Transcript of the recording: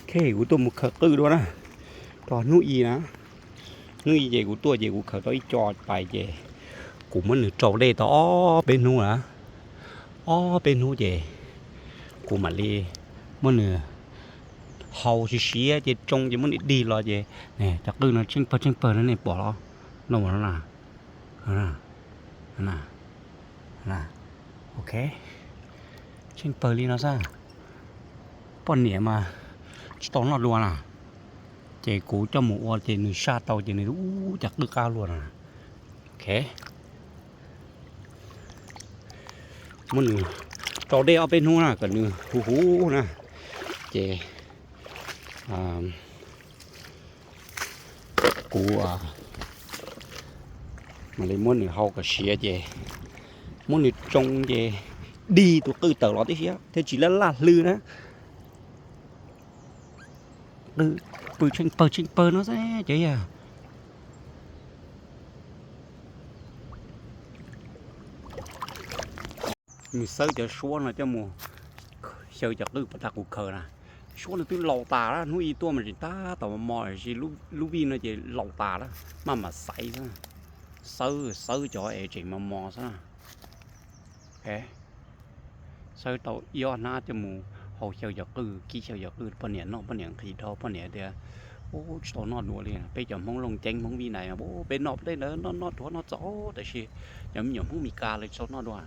Ok, kuv tuaj mus khaws qwj dua na, rau hnub i na. Hnub i ces kuv tuaj ces kuv khaws tau ib co pais ces kuv muab nws rau dej tau ob peb hnub na, ob peb hnub ces kuv mam li muab nws hau siav siav ces tsoo ces muab nws dig los ces, cov qwj no tsheej pawg tsheej pawg no nej pom los no, ok, tsheej pawg li no xwb. Poj niam mas tsis tau noj dua na, ces kuv coj mus ua ces nws saj tau ces nws ua cov qwj qab luaj na. Ok, muab nws rau dej ob peb hnub na kom nws huv huv na, ces kuv mam li muab nws hau kom siav ces muab nws tsoo ces dig tus qwj tawm los tib si thiaj tsis laj laj hlw na. Qwj pw tsheej pawg tsheej pawg no xwb cov yawg. Nws xawb cov suab no coj mus xyaw cov qwj puag ta kuv khaws na. Suab no twb laus tas lawm, hnub i tuaj mas tseem tab tom mos mos, lub vij no ces laus tas lawm, maj mam xaiv xwb. Xawb xawb cov es tseem mos mos xwb na. Xawb tau ib ob hnab coj mus hau xyaw cov qwj, kib xyaw cov qwj poj niam noj, poj niam nqhis dhau, poj niam tias, Ub, tsis tau noj dua li. Peb cov Hmoob Looj Ceeb Hmoob Vij Nais, peb noj tej ntawd noj noj dhuav noj txaus, tab sis cov me nyuam Hmoob Mes Kas lawv tsis tau noj dua.